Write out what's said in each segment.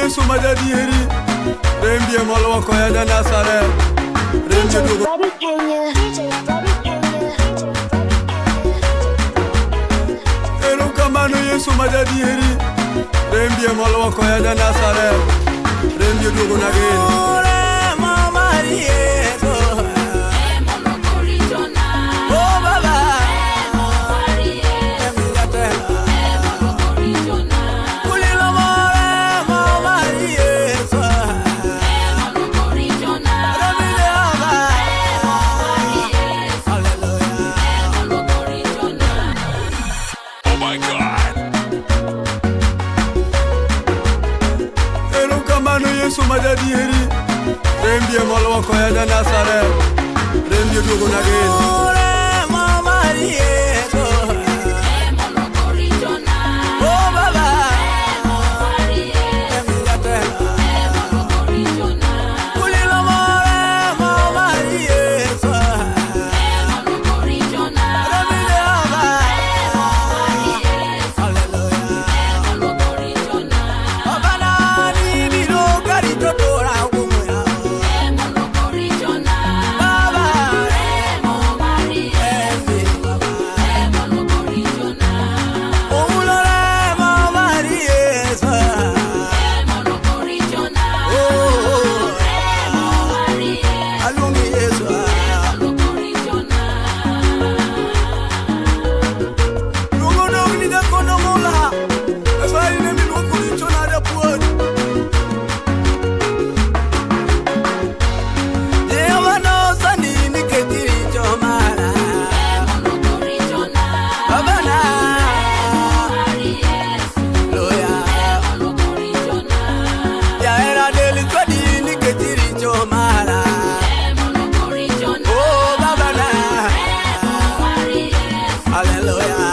Yesu ma jadieri. Rembie moluoko ya ja Nazareth. Rembie DJ duogo. Bobby Kenya. DJ Bobby Kenya. Erokamano Yesu ma jadieri. Rembie moluoko ya ja Nazareth. Rembie duogo na geno. Remo mar Yesu. Oh Baba. Jatelo. Kulilo remo mar Yesu. Remi Jehova. Hallelujah. Oh my God. Erokamano Yesu ma jadieri. Rembie moluoko ya ja Nazareth. Rembie duogo na geno. Remo mar Yesu. Oh Baba. Jatelo. Kulilo remo mar Yesu. Remi Jehova. Hallelujah. Baba ni biro karito tora kumoya. Baba. Emi Baba. Òun ló remo mar Yesu. Oh, aluongi Yesu. Luongo dogni jakono mula. Nyasaye ne miluoko richona japuonj. Jehova nosandi nikech richo mara. Baba na. Loya. Jahera del chwadi nikech richo mara. Oh Baba na. Hallelujah.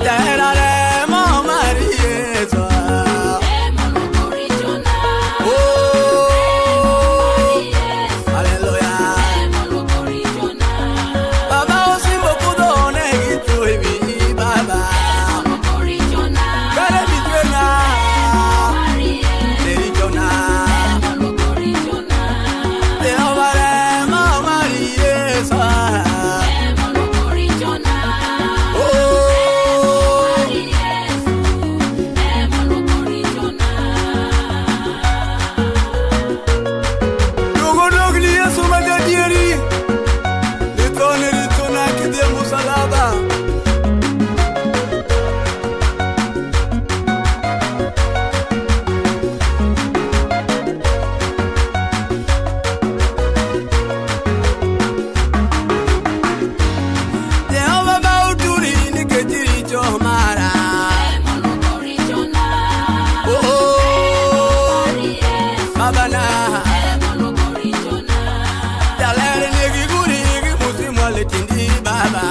Jahera remo mar Yesu. Oh, hallelujah. Baba osimbo kudho ne gi ewi Baba. Kare mitwena, ne richona. Jehova remo mar Yesu. Oh, Luongo dogni Yesu ma jadieri. Nithone richona kidhi e musalaba. Jehova ba uturi nikech richo mara. Oh, Baba na. Jaler nigi guri gi musimwal e tiendi Baba.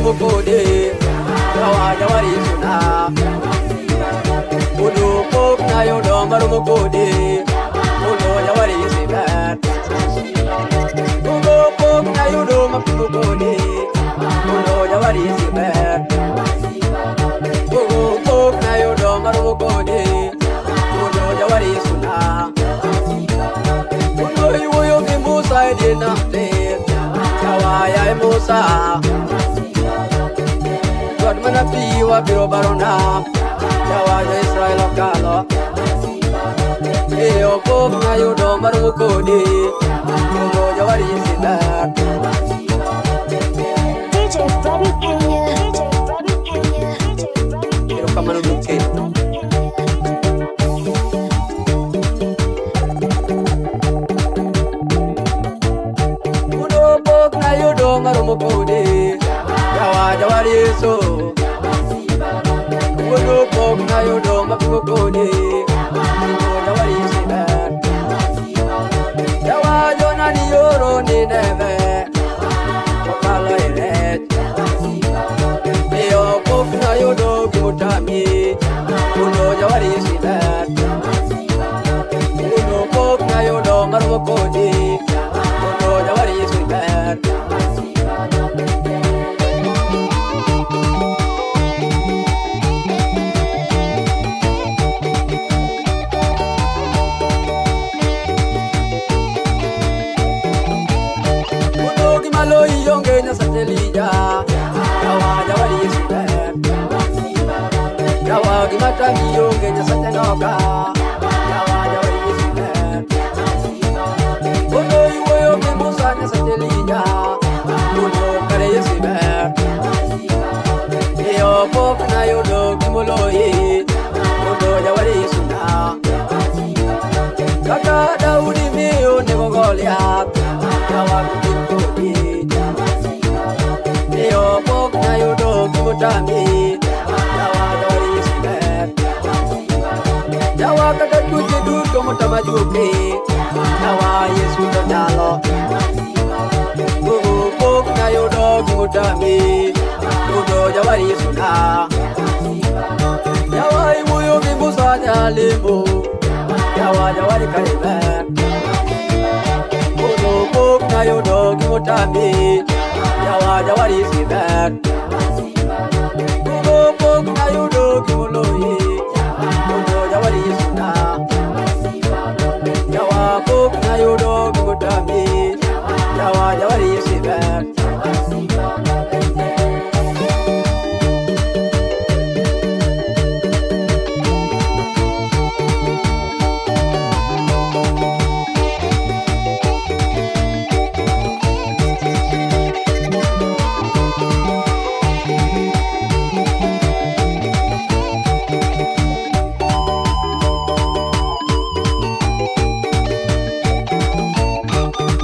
maromo kode Jawa jawar Yesu na. Uno pok nayudo maromo kode Uno jawar Yesu ber. Uno pok nayudo mapimo kode Uno jawar Yesu ber. Uno pok nayudo maromo kode Uno jawar Yesu na. Uno iwuoyo gi Musa e dier nam tir Jawa yaye Musa. Got mana pi wabiro baro nam Jawa jo Israel okalo. Iyo pok nayudo maromo kodi Uno jawar Yesu ber. DJ Freddie Kenya. DJ Freddie Kenya. DJ Freddie Kenya. Erokamano duto. Uno pok nayudo maromo kodi Jawa jawar Yesu. Uno pok nayudo mapimo kodi Uno jawar Yesu ber. Jawa jona ni yoro Nineve Okalo e rech. Iyo pok nayudo gimotami Uno jawar Yesu ber. Uno pok nayudo maromo kodi Uno jawar Yesu ber. Uno gi malo ionge Nyasach Elija Jawa jawar Yesu ber. Jawa gima tami onge Nyasach Enoka Jawa jawar Yesu ber. Uno iwuoyo gi Musa Nyasach Elija Uno kare Yesu ber. Iyo pok nayudo gimoloyi Uno jawar Yesu na. Kaka Daudi miyo nego Goliath Jawa gipim kodi. Iyo pok nayudo gimotami Jawa jawar Yesu ber. Jawa kata tuoche duto motama juoke Jawa Yesu to nyalo. Uno pok nayudo gimotami Uno jawar Yesu na. Jawa iwuoyo gi Musa nyalemo Jawa jawar kare ber. Uno pok nayudo gimotami Jawa jawar Yesu ber. Uno pok nayudo gimoloyi Uno jawar Yesu na. Jawa pok nayudo gimotami Jawa jawar Yesu ber.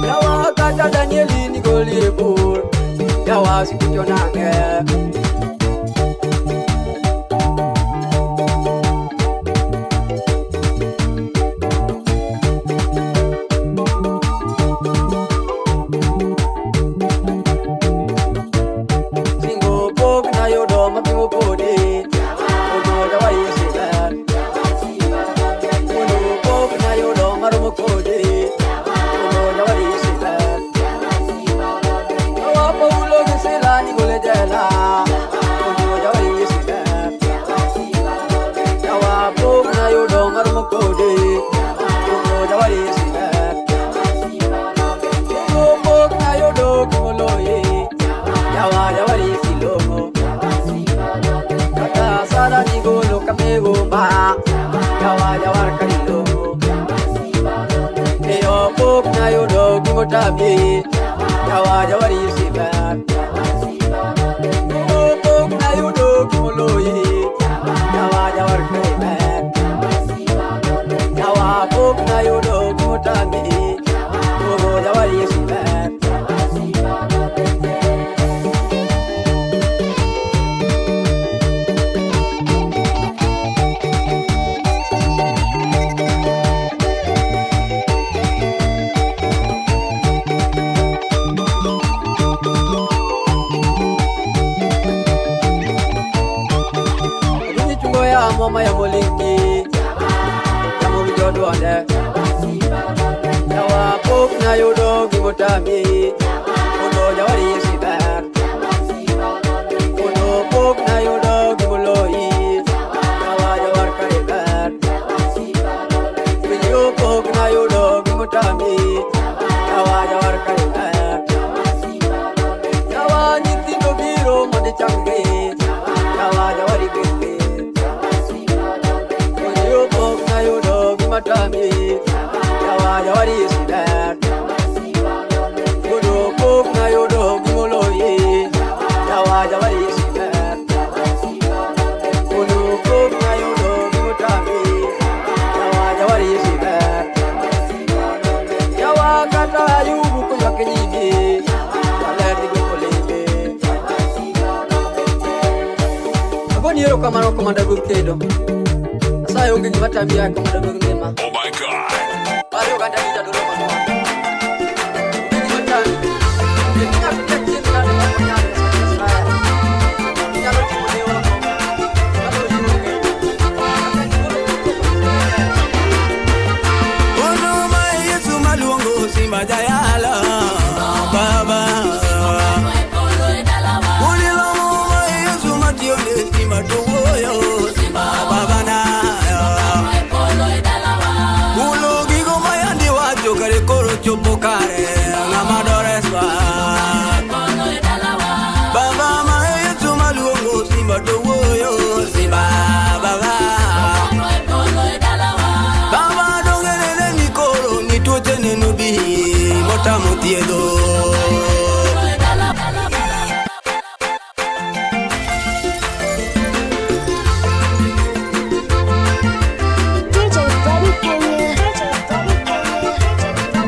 Jawa kata Danieli ni golie bur Jawa sikucho nange. Singo pok nayudo mapimo kodi Uno jawar Yesu ber. Uno pok nayudo maromo kodi Uno jawar Yesu ber. Jawa Paulo gi Sila ni gole jela Uno jawar Yesu ber. Jawa pok nayudo maromo kodi Uno jawar Yesu ber. Uno pok nayudo gimoloyi Jawa jawar Yesu long'o. Kata Sara ni golo kamegomba Jawa jawar kare long'o. Iyo pok nayudo gimotami Jawa jawar Yesu ber. Uno pok nayudo gimoloyi Jawa jawar kare ber. Jawa pok nayudo gimotami Uno jawar Yesu ber. Yamo ma yamo lingi. Yamo winjo duonde. Jawa pok nayudo gimotami. Mondo jawar Yesu ber. Mondo pok nayudo gimoloyi. Jawa jawar kare ber. Winjo pok nayudo gimotami. Jawa jawar kare ber. Jawa nyithindo biro mondo ichanggi. Jawa jawar igwedhi. Winjo pok nayudo gimatami. Jawa jawar Yesu ber. Mondo pok nayudo gimoloyi. Jawa jawar Yesu ber. Mondo pok nayudo gimotami. Jawa jawar Yesu ber. Jawa kata Ayubu koywak e nyimi. Jaler dhi dwoko lembe. Agoni erokamano komanda ruodh kedo. Nyasaye onge gima tami yaye komanda ruodh ngima. Oh my God. Pare oganda gi jadolo manwa. Onge gima tami. Bed ni ng'ato tek chiedh nade ma ok onyal Nyasaye Nyasaye. Inyalo timo ne hono. Maloyi onge. Kata gigolo koko Ono ma Yesu maluongo simba jayalo baba. Ulilomo ma Yesu matiyo ne simba to wuoyo simba baba na. Ulo gigo ma yandi wacho kare koro chopo kare ng'ama doreswa. Baba ma Yesu maluongo simba to wuoyo simba baba. Baba donge nene ni koro ni tuoche neno bi motamo thiedho. DJ Freddie Kenya. DJ Freddie Kenya. DJ Freddie Kenya.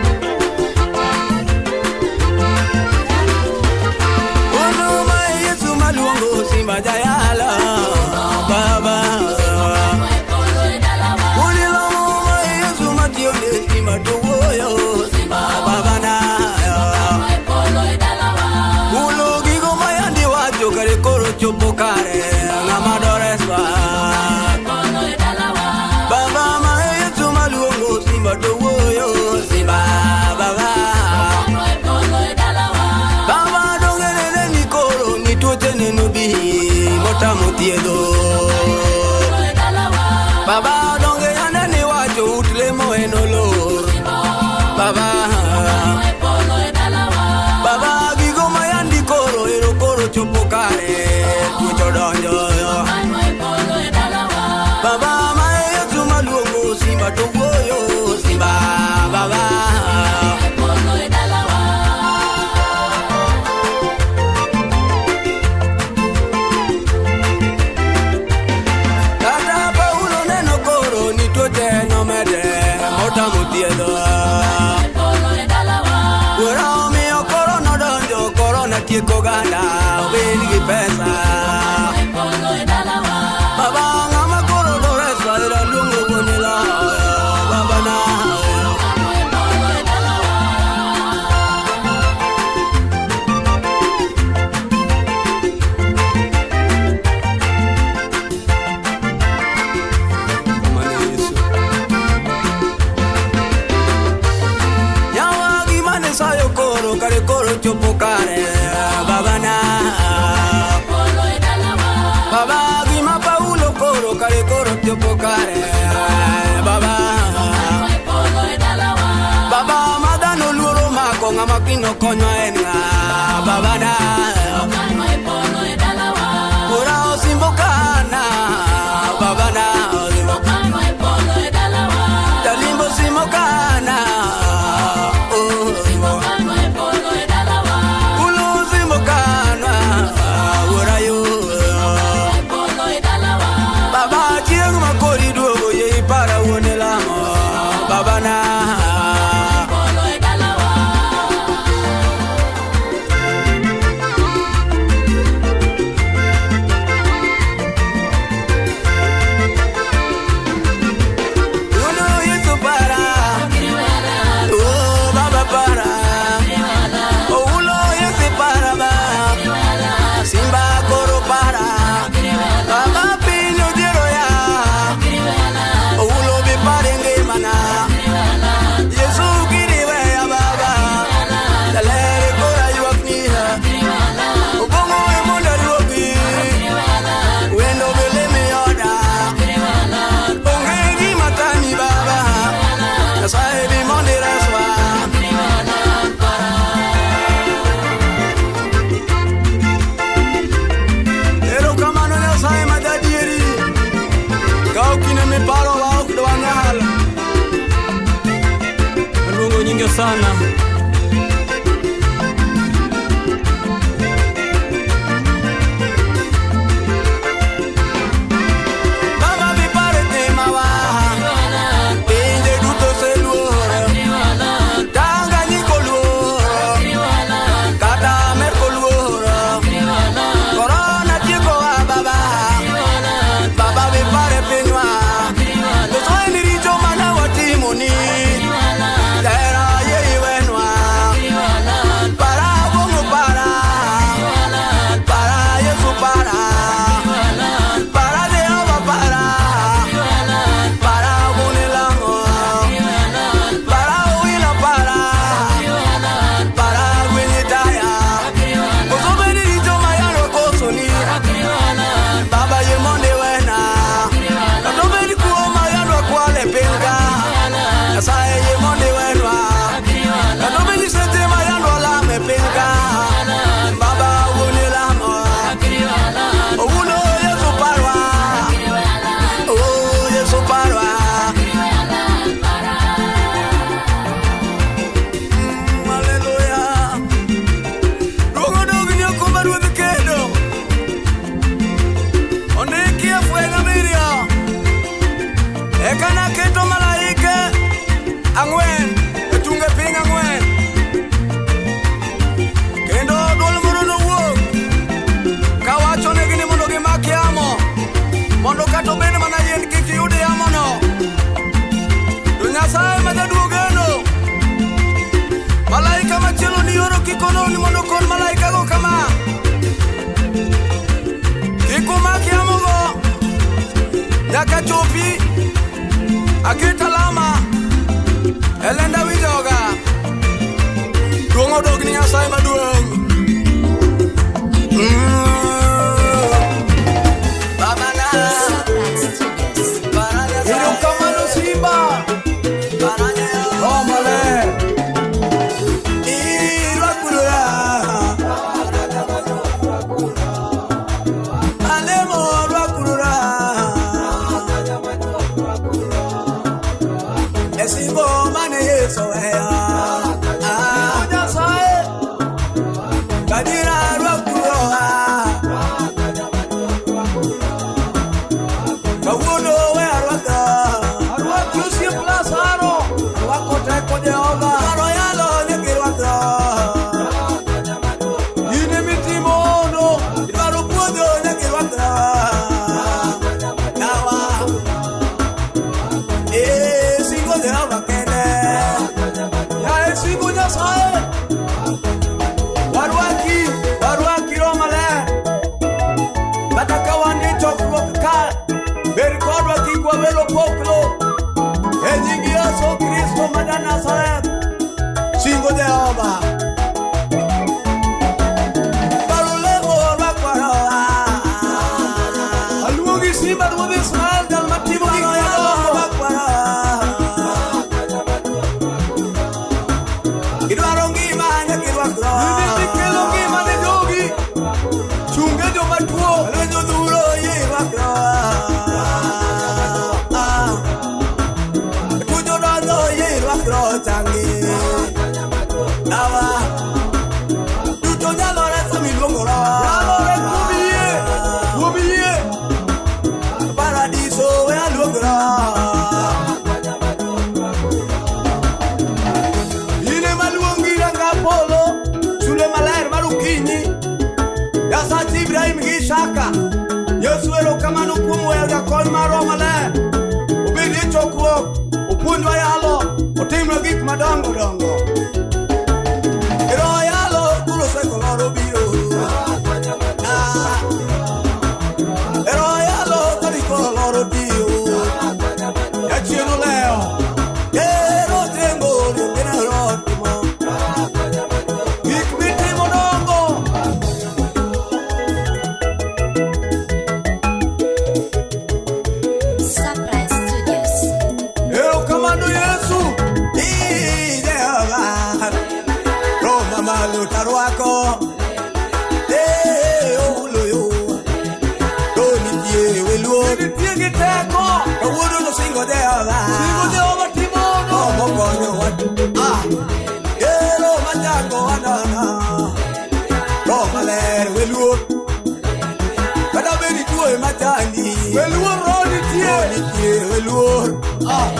Ono ma Yesu maluongo simba jayalo baba. Ulilomo ma Yesu matiyo ne simba to wuoyo simba baba na. Ulo gigo ma yandi wacho kare koro chopo kare ng'ama doreswa. Baba ma Yesu maluongo simba to wuoyo simba baba. Baba donge nene ni koro ni tuoche neno bi motamo thiedho. Baba donge anene wacho ut lemo en olor. Baba Baba gigo ma yandi koro ero koro chopo kare tuoche odonjo. Baba ma Yesu maluongo simba to wuoyo simba baba. Kata Paulo neno koro ni tuoche nomede motamo thiedho. Wuora omiyo koro nodonjo korona tieko oganda obed gi pesa. Baba ng'ama koro doreswa ero luongo wuon loyo baba na. Mano Yesu. Yawa gima ne sayo koro kare koro chopo kare baba na. Baba gima Paulo koro kare koro chopo kare baba. Baba madhano luoro mako ng'ama kino konyo en ng'a baba na. Ora osimbo kana baba na osimbo. Jalimbo simo kana oh simo. Ulu simo kana ora yo. Baba chieng' ma kori duogo ye ipara wuon e lamo baba na. Polo e dalawa. Iluongo nyingi Osana. Mama mi pare timawa Pinje duto oseluoro Tanganyika oluoro Kata Amerka oluoro Korona tiekowa baba. Baba mi pare pinywa. Koso en richo mane watimoni. Jahera yie iwenwa. Para Bongo para. Para Yesu para. Para Jehova para. Para Gunilamo. Para Owino para. Para Winitaya. Koso bed richo mayano kosoni. Baba yie mondo iwena. Kata obed kuo mayano kwalo e piny ka. Nyasaye yie mondo iwenwa. Kata obed ni seche mayano lamo e piny ka. Baba wuon ilamo. Owuno Yesu parwa. Oh Yesu parwa. Hallelujah. Duogo dogni okumba ruodh kedo. Ondiki e fweny abiriyo. Eka naketo malaike ang'wen e tunge piny ang'wen. Kendo dwol moro nowuok kawachonegi ni mondo gimak yamo mondo kata obed mana yien kik yud yamono. To Nyasaye ma jaduogeno malaika machielo nioro kikono ni mondo okon malaikago kama: kik umak yamogo nyaka chopi aket alama e lenda wi joga. Duong' odog ni Nyasaye maduong'. Baba na. Surprise Studios. Para Nyasaye. Erokamano Simba. Para Nyasaye. Roho Maler. Irwakulora. Alemo rwakulora. Esingo mane Yesu weyo. Ah. Nyasaye. Kadira rwakulora. Kawuono we arwaka. Arwaki osiep Lazaro. Arwako teko Jehova. Dwaro yalo nyaka irwakra. In emitimo hono. Idwaro puonjo nyaka irwakra. Yawa. Eh, singo Jehova kende. Yaye singo Nyasaye. Warwaki, warwaki Roho Maler. Kata ka wan e chokruok ka, bed kodwa kik wawero poklo. E nying Yesu Kristo ma ja-Nazareth. Singo Jehova. Dwaro lemo rwakwaro. Aluongi Simba ruodh Israel, jal matimo gik Dwaro yalo madongo. rwakwaro. Idwaro ngima nyaka irwakra. In emikelo ngima ne jogi. Chunge joma tuo. Lweny odhuro yie irwakra. Ah. Tujo donjo yie irwakra changi. Dawa. Duto nyalore sama iluongora. Nyalore kuom yie. Kuom yie. Paradiso we aluongora. In ema luongi ranga polo, sulwe maler mar okinyi. Nyasach Ibrahim gi Isaka. Yesu erokamano kuom weyo jakony mar Roho Maler. Obed e chokruok, opuonjwa yalo, otimnwa gik madongo dongo. Ero yalo kuro sekoloro biro. Ah. Ero yalo karikoro loro dio. Jachien olewo. Ero tengo riongena rotimo. Gik mitimo dongo. Surprise Studios. Erokamano Yesu. I Jehova. Roma malo tarwako. Eh, oloyo. Do nitie weluor. Nitie gi teko. Kawuono no singo Jehova. Singo Jehova timo hono. Omo konyowa. Ah. Weluor roho nitie. Roho nitie weluor. Ah.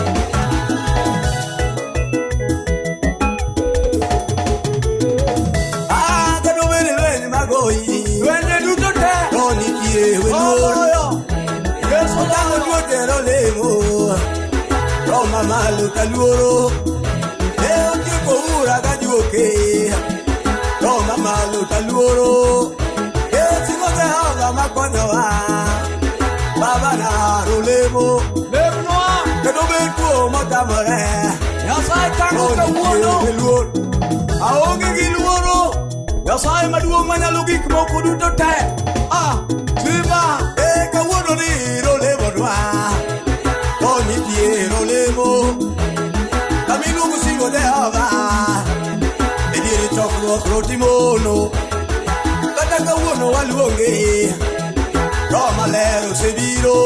Ah, kata obed lweny magoyi. Lwenje duto te. Roho nitie weluor. Oloyo. Yesu Ochango tuoche rolemo. Roho mamalo taluoro. E otieko ura ka juoke. Roho mamalo taluoro. E oting'o Jehova makonyowa. Baba na rolemo. Lemnwa. Kendo bed tuo motamore. Nyasaye tango Roho nitie kawuono. weluor. Aonge gi luoro. Nyasaye maduong' manyalo gik moko duto te. Ah, Simba. E kawuono ni rolemonwa. Roho nitie rolemo. Kamiluongo singo Jehova. E dier chokruok rotimono. Kata kawuono waluonge. Roho maler osebiro.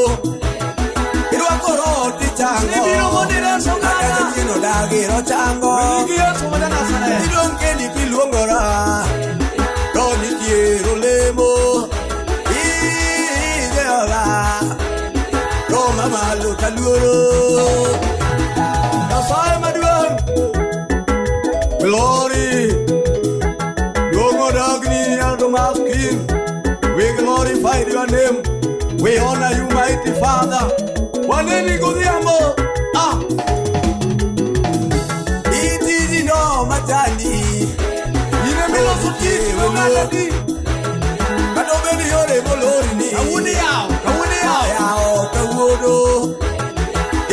Irwako roho tichango. Osebiro mondo ires Kata oganda. jachien odagi rochango. Nying Yesu ma ja-Nazareth. Idong' kendi kiluongora. Roho nitie rolemo. Ii, Jehova. Roho mamalo taluoro. Nyasaye maduong'. Glory. Duong' odogni Aldomas King. We glorify your name. We honor you, mighty Father. Waneni godhiambo. Ah, Itiji no machandi. in emiloso tich ne ogandani. Kata obed yore molorni. Kawuono yawo, kawuono yawo. Yawo kawuono.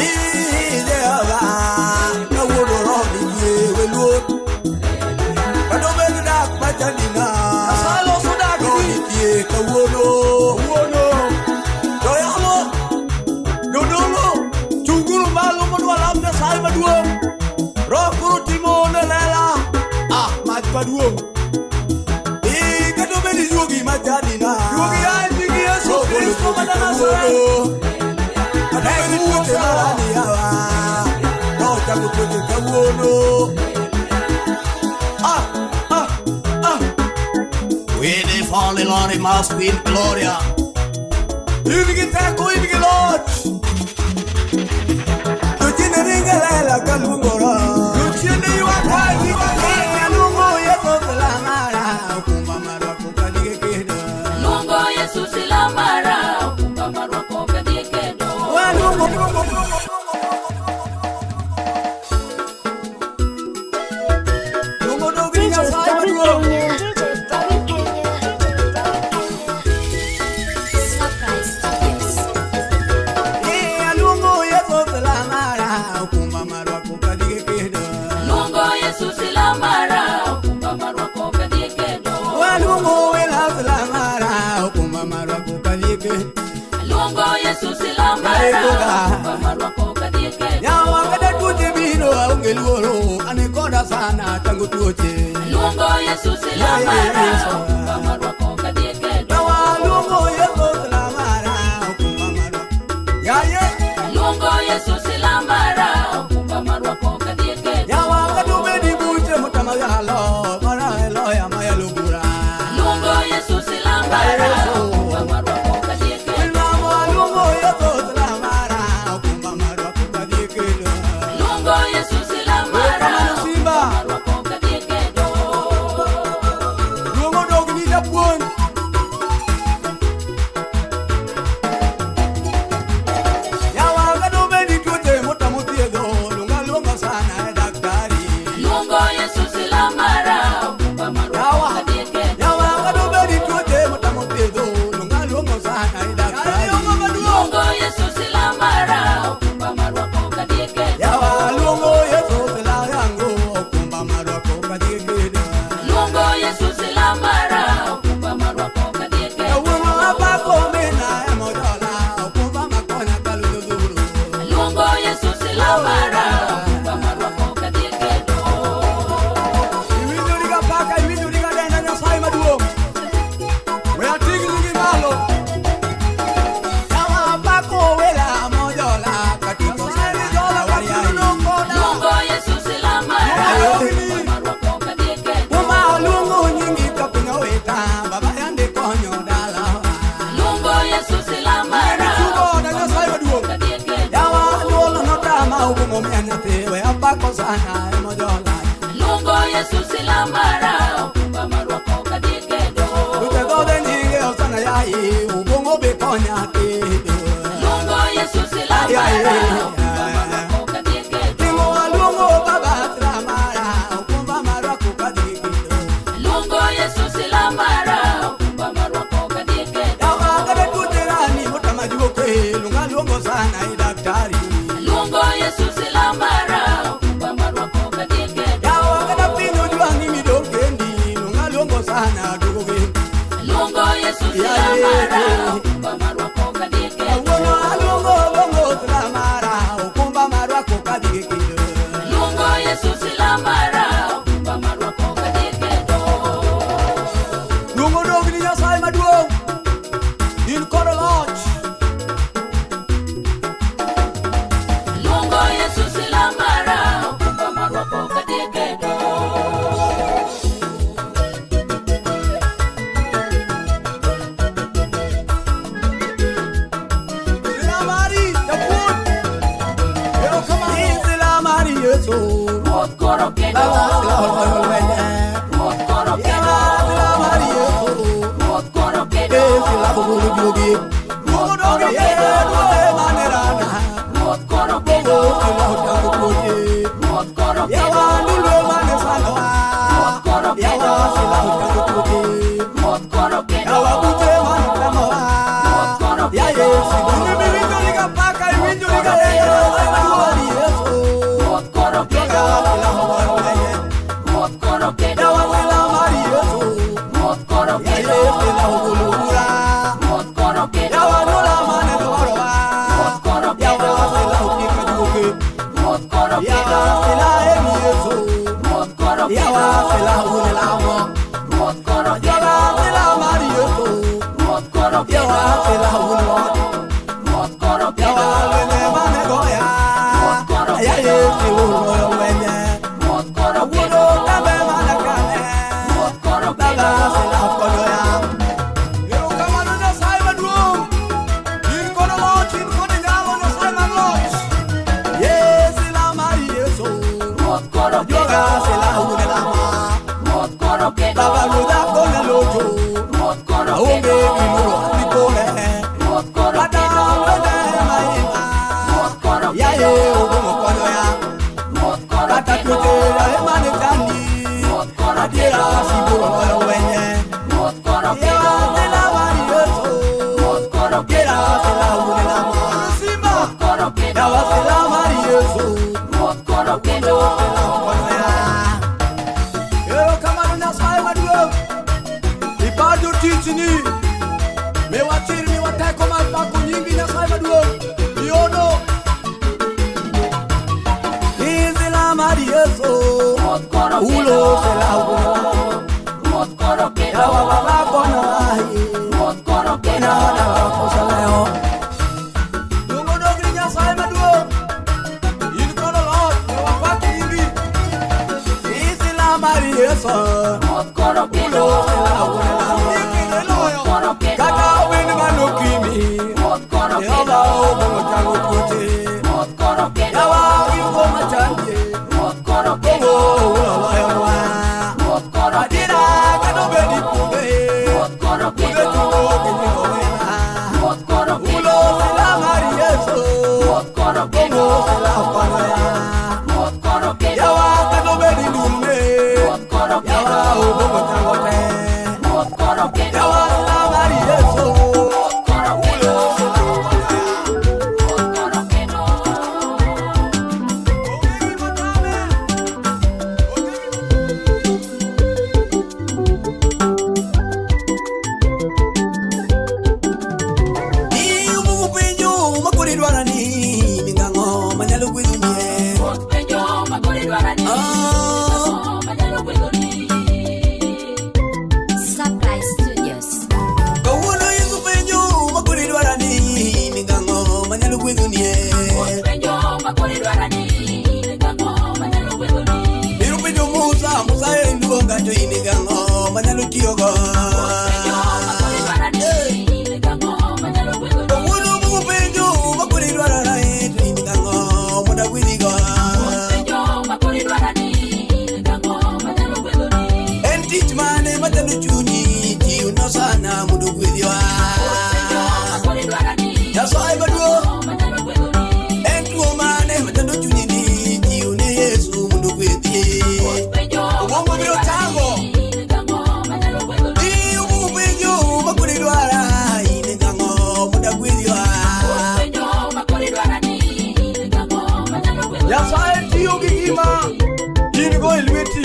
Ii, Jehova. Kawuono roho nitie weluor. Kata obed dak machandi na. Nyasaye loso Roho dakni. nitie kawuono. Kawuono. Joyalo, jodolo, chunguru malo mondo walam Nyasaye maduong'. Roho koro timo ne lela. Ah, mach maduong'. Ii, kata obed juogi machandi na. Juogi a e nying Yesu Kristo ma ja-Nazareth. Kata obed tuoche marani yawa. Roho chango tuoche kawuono. Ah, ah, ah. We the Holy Lord must win Gloria. In gi teko, in gi loch. Jochien ringo e lela kaluongora. Jochiende ywak kae, ywak kae. Aluongo Yesu lamara. Okumba marwa koka kedo. Luongo Yesu sila mara, okumba marwa koka dhi kedo. Waluongo. Luongo dogni DJ Nyasaye Bobby maduong'. Kenya. DJ Bobby Kenya. DJ Bobby Kenya. Surprise, yes. Eh, aluongo Yesu lamara. Okumba marwa koka kedo. Luongo Yesu sila mara, okumba marwa koka dhi kedo. Waluongo wela lamara. Okumba marwa koka kedo. Luongo Yesu sila mara, okumba marwa koka dhi kedo. Nyawa kata tuoche biro aonge luoro. Ane koda sana tango tuoche. Luongo Yesu sila mara, okumba marwa koka dhi kedo. Nyawa luongo Yesu lamara. Okumba marwa. Yaye, Luongo Yesu sila mara, okumba marwa koka dhi kedo. Nyawa kata obedi buche motama yalo. Mana eloya mayalo bura. Luongo Yesu sila mara, okumba marwa koka dhi kedo. Mama luongo Yesu lamara. Okumba marwa koka kedo. Luongo Yesu sila mara, Kamano Simba. okumba marwa koka dhi kedo. Luongo dogni japuonj. Nyawa kata obedi tuoche motamo thiedho. Luonga luonga sana e daktari. Luongo Yesu sila mara, okumba marwa Yawa. koka dhi kedo. Nyawa kata obedi tuoche motamo thiedho. Luonga luonga sana e daktari. Yaye ongo maduong'. Luongo Yesu sila mara, okumba marwa koka dhi kedo. Yawa luongo Yesu sila yango. Okumba marwa koka kedo. Luongo Yesu sila mara, okumba marwa koka dhi kedo. Kawuono apako mina emojola. Okumba makonya kaludo dhuru. Luongo Yesu sila mara, okumba marwa koka dhi kedo. Iwinjo koro kedo. Baba sila oloyo lwenye. Ruoth koro kedo. Yawa sila mar Yesu. Ruoth koro kedo. Eh, sila ogolo juogi. Ruoth koro kedo. Eh, mane rana. Ruoth koro kedo. Sila ochango tuoche. Ruoth koro kedo. Yawa ndulwe mane sandowa. Ruoth koro kedo. Yawa sila ochango tuoche. Ruoth koro kedo. Yawa buche mane tamowa. Ruoth koro Yaye kedo. sila. Iwinjori ga paka, iwinjori ga Yawa mar Yesu. Ruoth koro kedo. Yawa sila oloyo lwenye. Ruoth koro kedo. Yawa sila mar Yesu. Ruoth koro kedo. Yaye sila ogolo bura. Ruoth koro kedo. Yawa nula mane dwarowa. Ruoth koro kedo. Yawa sila otieko juoke. Ruoth koro kedo. Yawa sila en Yesu. Ruoth koro kedo. Yawa sila ogolo lamo. Ruoth koro kedo. Yawa sila mar Yesu. Ruoth koro kedo. Yawa sila ogolo loch. Ruoth koro kedo. Yawa lwenye mane goya. Yaye sila oloyo lwenye. Ruoth koro Wuono kedo. kambe mana kane. Ruoth koro kedo. Baba sila okonyoya. Erokamano Nyasaye maduong'. In kod loch, in kod nyalo, Nyasaye mar loch. Ye sila mar Yesu. Ruoth koro kedo. Joga sila ogolo lamo. Ruoth koro kedo. Baba ruodha kona locho. Ruoth koro Aonge kedo. gi luoro adhi kone. Ruoth koro Kata kedo. lwende maima. Ruoth koro Yaye kedo. obong'o konyoya. Ruoth koro Kata kedo. tuoche yaye mane chandi. Ruoth koro Adiera kedo. sibuor oloyo lwenye. Ruoth koro kedo. Yawa sila mar Yesu. Ruoth koro Gera kedo. sila wuon lamo. Simba. Ruoth koro kedo. Yawa sila mar Yesu. Ruoth koro kedo. Sila okonyoya. Erokamano Nyasaye maduong'. Ipar jotichni. Miwa chir, miwa teko mar pako nyingi Nyasaye maduong'. Iono. Sila mar Yesu. Ruoth koro Ulo kedo. sila wuon lamo. Ruoth koro kedo. Yawa baba konyowa. Ruoth koro kedo. Nada kosaleo. Duong' odog ni Nyasaye maduong'. In kod loch, miwa pak nyingi. Sila mar Yesu. Ruoth koro kedo. Ulo sila wuon lamo. Kendo iloyo. Ruoth koro kedo. Kata obedo manokimi. Ruoth koro Jehova kedo. obong'o chango tuoche. Ruoth koro kedo. Yawa gigo machandie. Ruoth koro Bongo kedo. uloloyonwa. Ruoth koro kedo. Adiera kata obedi pudhe. Ruoth koro Pudhe kedo. tugo kinyingo wena. Ruoth koro kedo. Ulo sila mar Yesu. Ruoth koro kedo. Bongo sila okonyoya. Ruoth koro kedo. Yawa kata obedi ndulme. Ruoth koro kedo. Yawa obong'o chango te. Ruoth koro kedo. Yawa sila mar Yesu. Ruoth koro kedo. Ulo sila okonyoya. Ruoth koro kedo. Onge gima tame. Onge gima Iubugu penjo makoro idwaro ni mingang'o manyalo gwedhnie. Ruoth penjo makoro idwaro ni. Ah. Ang'o manyalo gwedhoni? Surprise Studios. Kawuono Yesu penjo makoro idwaro ni mingang'o manyalo gwedhonie. Ruoth penjo makoro idwaro ni. Ang'o manyalo gwedhoni? Biro penjo Musa, Musa en luonga to in gang'o manyalo tiyogo. Penjo makoro idwaro ni. Ang'o manyalo gwedhoni? Kawuono bugu penjo makoro idwaro ni to in gang'o mondo agwedhigo. Penjo makoro idwaro ni. Ang'o manyalo gwedhoni? En tich mane machando chunyi chiwno sana mondo ogwedhiwa. Penjo makoro idwaro ni. Nyasaye maduong' Ang'o manyalo gwedhoni? En tuo mane machando chunyi ni chiwne Yesu mondo ogwedhi. Penjo Obwongo biro chango. Ang'o manyalo gwedhoni? Iubugu penjo makoro idwara in gang'o mondo agwedhiwa. Penjo makoro idwaro ni. Ang'o manyalo gwedhoni? Nyasaye tiyo gi gima in go e lweti.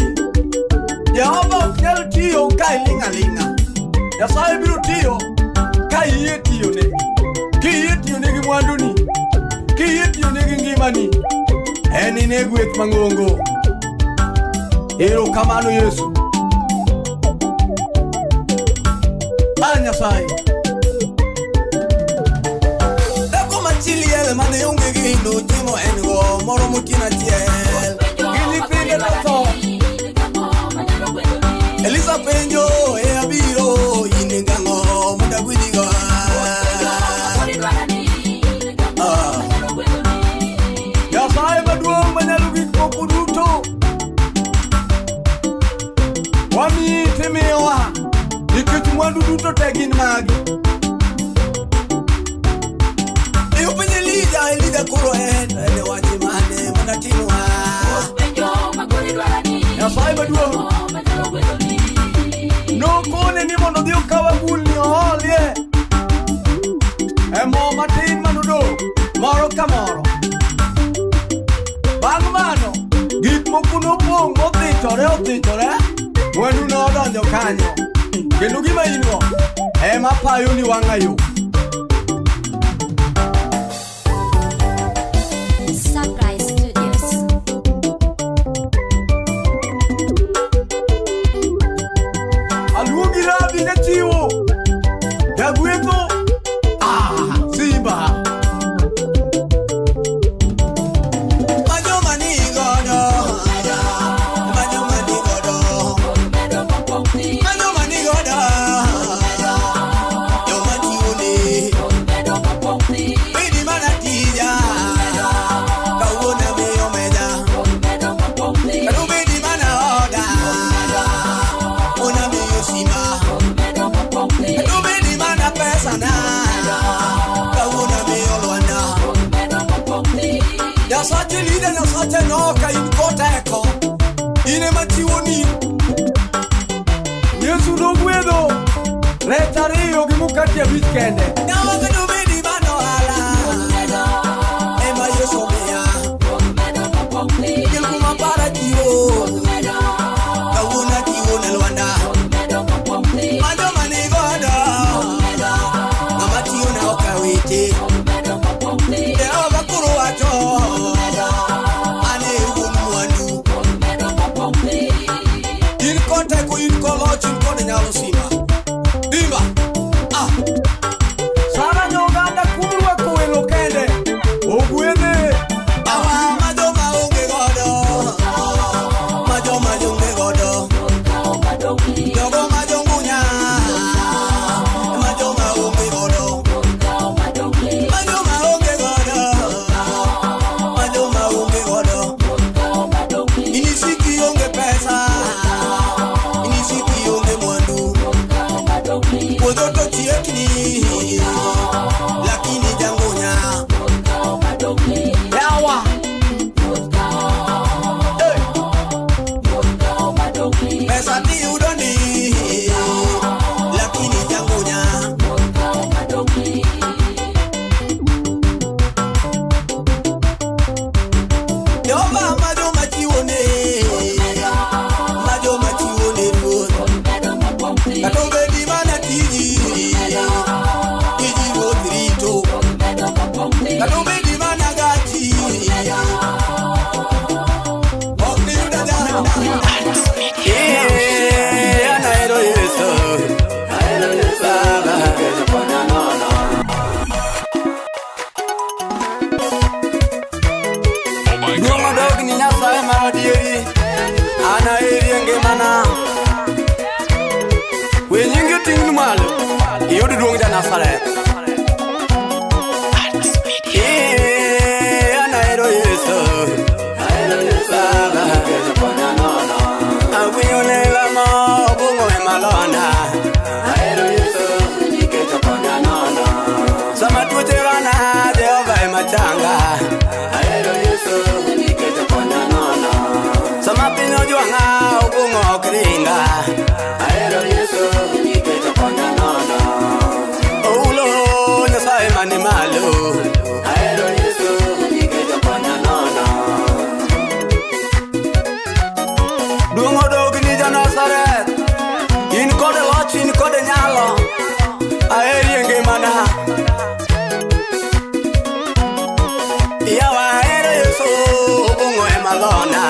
Jehova ok nyal tiyo ka iling' aling'a. Nyasaye biro tiyo ka iyie tiyone. Kiyie tiyone gi mwanduni, kiyie tiyone gi ngimani, en ine gweth mang'ongo. Erokamano Yesu. A Nyasaye. Dhako ma chi liel mane onge gino chiemo en go moro motieno achiel. Gi nyithinde notho. Elisa penjo e abiro in gang'o mondo agwedhigo. Ah. Nyasaye maduong' manyalo gik moko duto. Wamiyi timiyowa nikech mwandu duto te gin magi. Ipenjo Elija, Elija koro en en wach mane manatimwa? Nyasaye maduong'. Nokone ni mondo odhi okaw agulni oolie e mo matin manodong' moro ka moro. Bang' mano, gik moko nopong' mothichore othichore, mwandu nodonjo kanyo. Kendo gima in go ema payoni wang'ayo. Surprise Studios. Aluongi rabi ne chiwo. Jagwetho. Ah, Simba. Majoma ni godo, majoma ni godo, majoma ni godo, joma chiwone, bedi mana tija, kawuono miyo meja, kendo bedi mana oda, ona miyo sima, kendo bedi mana pesa na, kawuono miyo lwanda. Nyasache Elija, Nyasache Enoka in koteko. In ema chiwoni. Yesu nogwedho rech ariyo gi mkati abich kende. Yawa kendo bedi mana ohala, ema Yesu omiya. Kel kuma para chiwo, kawuono achiwo ne lwanda. Ma joma ni godo, ng'ama tiyo na ok awiti. Jehova koro wacho, an e wuon mwandu. In kod teko, in kod loch, in kod nyalo simba. Simba. Ah. Sara nyoganda kuom rwako welo kende. Ogwedhe. Awa ma joma onge godo, ma joma onge godo. Jogo ma jongunya, ma joma onge godo. Ma joma onge godo, ma joma onge godo. Inisiki onge pesa, inisiki onge mwandu. Puodho to chiekni, lakini jangunya. Yawa. Hey. Pesa tiyudo ni, lakini jangunya. Jehova ma joma chiwone, ma joma chiwone ruoth. Kata obedi mana tiji, tiji ruoth rito. Kata obedi mana gachi, ok niyud ajanda. Eh, anahero Yesu. Baba. Oh my Duong' God. odog ni Nyasaye mar adieri, an aheri e ngimana. We nyingi oting'ni malo, iyud duong' ja-Nazareth. Eh, an ahero Yesu. Baba. Awinjo ne lamo obong'o ema lona. Sama tuoche rana, Jehova ema changa. Sama piny ojwang'a, obong'o ok ringa. Oulo Nyasaye mani malo. Ahero Yesu nikech okonya nono. Duong' odog ni ja-Nazareth. In kod loch, in kod nyalo. Aheri e ngimana. Yawa ahero Yesu, obong'o ema lona.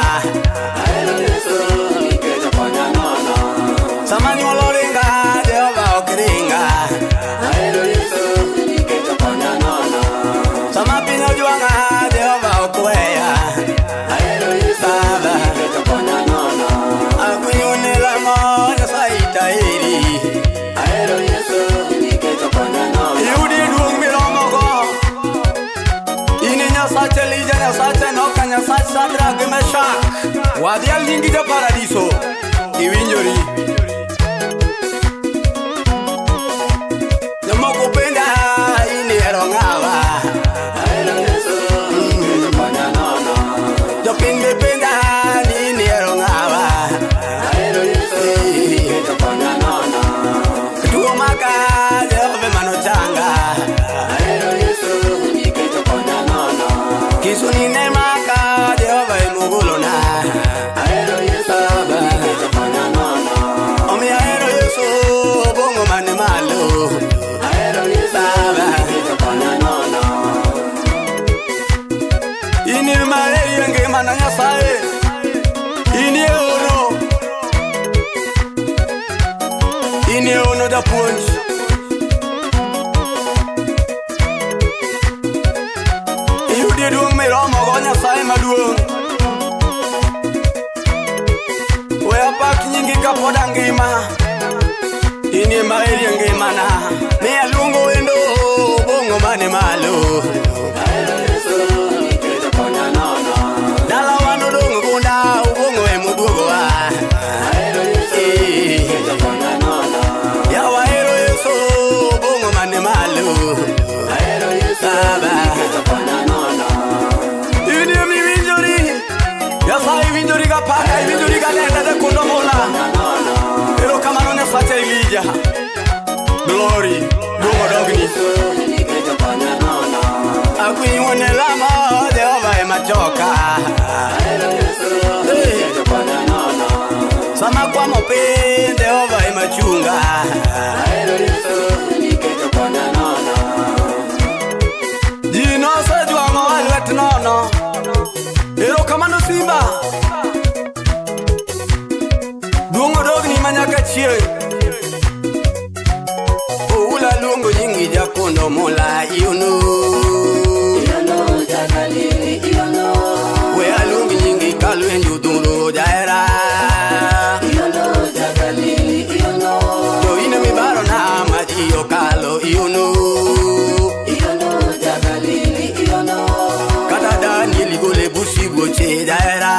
Ahero Yesu nikech okonya nono. Sama nyuol oringa, Jehova ok ringa. Ahero Yesu nikech okonya nono. Sama piny ojwang'a, Jehova ok weya. Ahero Yesu Baba. nikech okonya nono. Akwinyo ne lamo Nyasaye taeri. Ahero Yesu nikech okonya nono. Yudi duong' miromogo. In e Nyasach Elija, Nyasach Enoka, Nyasach Shadrach gi Meshak. Wadhial nyingi jo paradiso. Iwinjori. In ono japuonj. Iyudie duong' miromogo Nyasaye maduong'. We apak nyingi kapod angima. In ema irie ngimana. Mi aluongo wendo bongo mane malo. Dala wan odong' gunda ubongo emoduogowa. Eh. Yawa ero Yesu bongo mane malo. Baba. In ema iwinjori. Nyasaye iwinjori ga paka, iwinjori ga denda de kundo mula. Erokamano Nyasache Elija. Glory, duong' odogni. Akwiny wuon e lamo, Jehova ema choka. Eh. Sama kwamo piny, Jehova ema chunga. Ji nosejwang'owa lwet nono. Erokamano Simba. Duong' odogni manyaka chieng'. Oula luongo nyingi jakondo mula iuno. We aluongi nyingi kalwenj udhuro jaera. To in emibarona ma ji okalo iuno. Kata Daniel gole busi buoche jaera.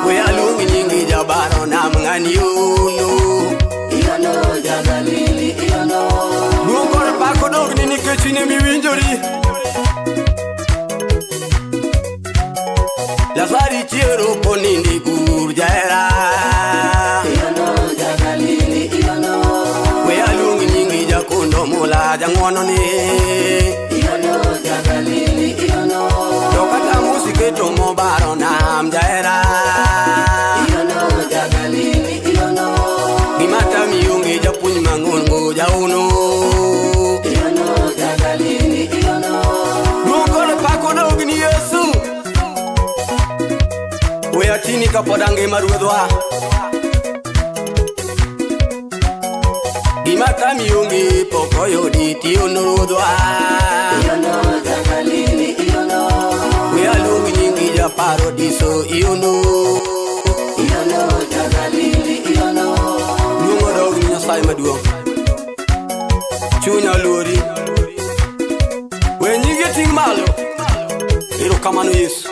We aluongi nyingi jabaro nam ng'ani uno. Duong' kod pak odogni nikech in emiwinjori. Lazari chiero konindi gur jaera. We aluongi nyingi jakondo mula jang'wono ni. To kata musiketo mobaro nam jaera. Gima tami onge japuonj mang'ongo jauno. Duong' kod pak odogni Yesu. We atini kapod angima ruodhwa. Gima tami onge pok oyudi tiyono ruodhwa. We aluongi nyingi japaro diso iuno. Duong' odogni Nyasaye maduong'. Chunya luori. We nyingi ting' malo. Erokamano Yesu.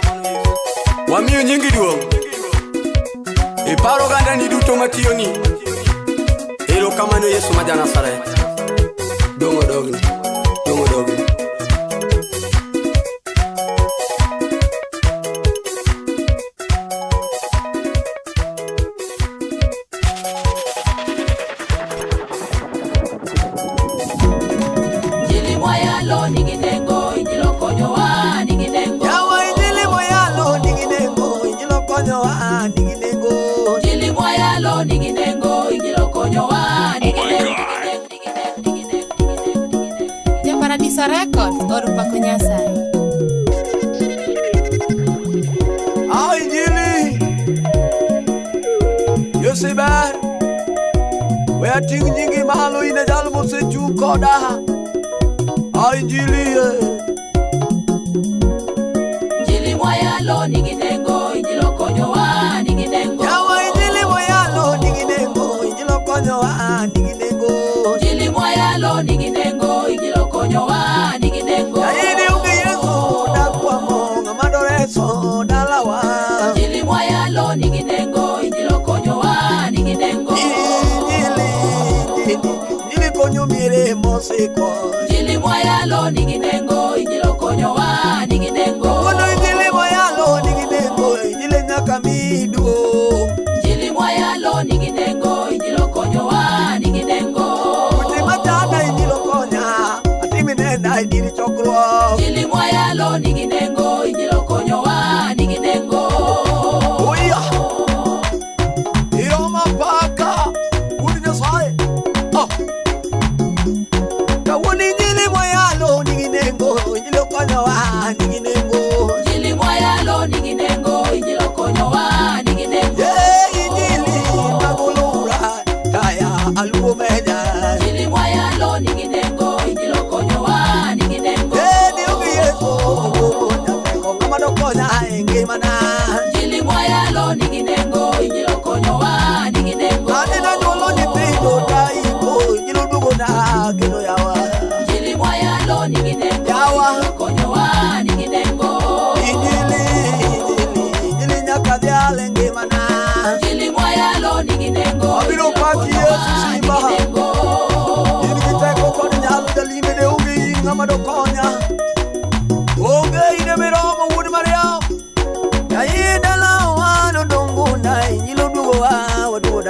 Wamiyo nyingi duong'. Iparo ogandani duto matiyoni. Erokamano Yesu ma ja-Nazareth. Duong' odogni. Duong' odogni. Injili mwayalo nigi nengo, injili okonyowa nigi nengo. Yawa injili moyalo nigi nengo, injili okonyowa nigi nengo. Injili mwayalo nigi nengo, injili okonyowa nigi Oh my nengo. God. Nigi nengo, nigi nengo, nigi nengo, nigi nengo. Japaradiso Records or Pako Nyasaye. Ah, injili Yesu ber. We ating' nyingi malo in e jal mosechung' koda. Ah, injili eh. Injili mwayalo nigi nengo, injili okonyowa nigi nengo. Yawa injili moyalo nigi nengo, injili okonyowa nigi nengo. Injili mwayalo nigi nengo, injili okonyowa nigi nengo. Yaini onge Yesu dakwamo ng'ama doreso dalawa. Injili mwayalo nigi nengo, injili okonyowa nigi nengo. Injili, injili, injili konyo miere mosiko. Injili mwayalo nigi nengo, injili okonyowa nigi nengo. Kono injili moyalo nigi nengo, injili nyaka mi duong'. Injili mwayalo nigi nengo, injili okonyowa nigi nengo. Kuti machana injili okonya, atimi nenda injili chokruok. Injili mwayalo nigi nengo, injili okonyowa nigi nengo. Oya. Iroma paka. Wuod Nyasaye. Ah. Kawuono injili moyalo nigi nengo, injili okonyowa nigi nengo. Injili mwayalo nigi nengo, injili okonyowa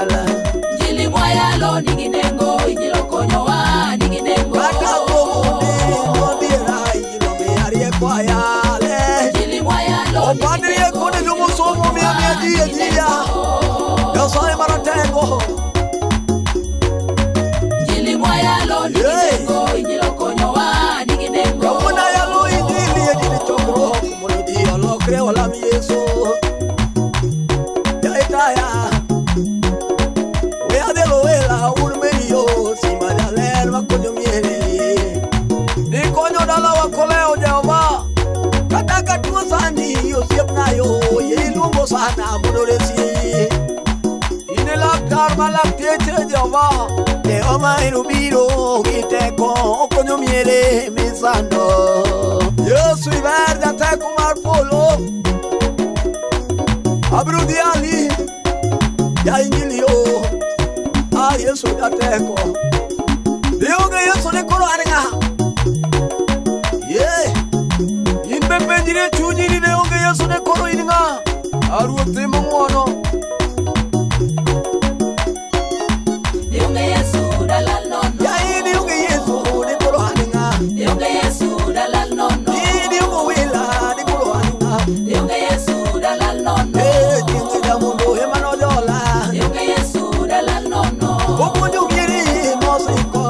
dala. Injili mwayalo nigi nengo, Injili okonyowa nigi nengo. Kata kuom odhiera Injili omiya rieko ayale. Injili mwayalo nigi Opand nengo, rieko ne jomosomo miya miya ji nigi ajiya. nengo. Nyasaye maratego. Injili mwayalo nigi Yeah. nengo, Injili okonyowa nigi nengo. Kawuono ayalo Injili e dini chokruok mondo ji olokre olam Yesu. Jaitaya, we adhielo wela un meriyo simba jaler makonyo miere. Nikonyo dalawa koleo Jehova. Kata ka tuo sandi osiepnayo yie iluongo sana mondo oresi. In e laktar ma lakteche Jehova. Jehova ero biro gi teko okonyo miere misando. Yesu iber jateko mar polo. Abiro dhi ali ja Injili yo. Ah Yesu jateko. Dionge Yesu ni koro an ng'a? Yeah. In be penjri e chunyi ni ne onge Yesu ne koro in ng'a? A Ruoth timo ng'wono. Onge Yesu dalal nono. Ya in onge Yesu ni koro an ng'a? Onge Yesu dalal nono. In onge wila ni koro an ng'a? Onge Yesu dalal nono. Eh, jinsi jamundo ema nojola. Onge Yesu dalal nono. Opuonjo miere mosiko.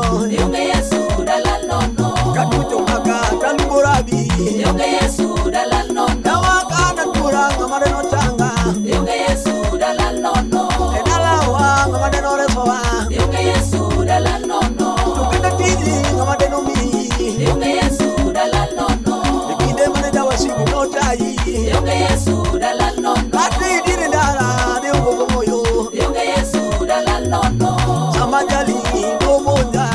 Onge Yesu dalal nono. Katucho maka talugo rabi. Onge Yesu dalal nono. Dawa kana tura ng'ama ne nochanga. Onge Yesu dalal nono. E dalawa ng'ama ne noresowa. Onge Yesu dalal nono. To kendo tiji ng'ama ne nomiyi. Onge Yesu dalal nono. E kinde mane jawasigu notayi. Onge Yesu dalal nono. Kata idire ndara ne ogogo moyo. Onge Yesu dalal nono. Sama jali nomonja.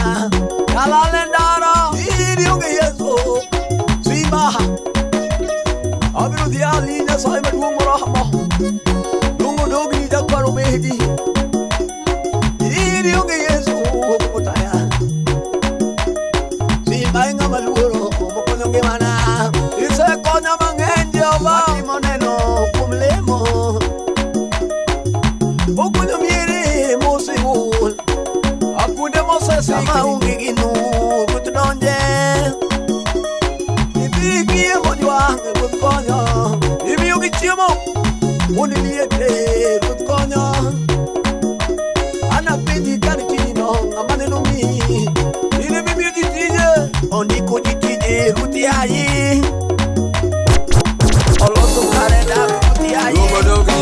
Dalal e ndara. In onge Yesu. Simba. Abiro dhi ali Nyasaye maduong' moromo. Dongo dogni jakwaro bedi. In onge Yesu okotaya. Simba e ng'ama luoro mokonyo ngimana. Isekonya mang'eny Jehova. Atimo neno kuom lemo. Okonyo miere moseol. Akunde mosesiki. Sama onge gino ruoth donje. Nyithi kiye mojwang' ruoth konyo. Imiyogi chiemo. Mondo liete ruoth konyo. An apenji kar tijino ng'ama ne nomiyi. In ema imiyo ji tije. Ondiko ji tije ruoth yayi. Oloso kare dak ruoth yayi. Luongo dogni.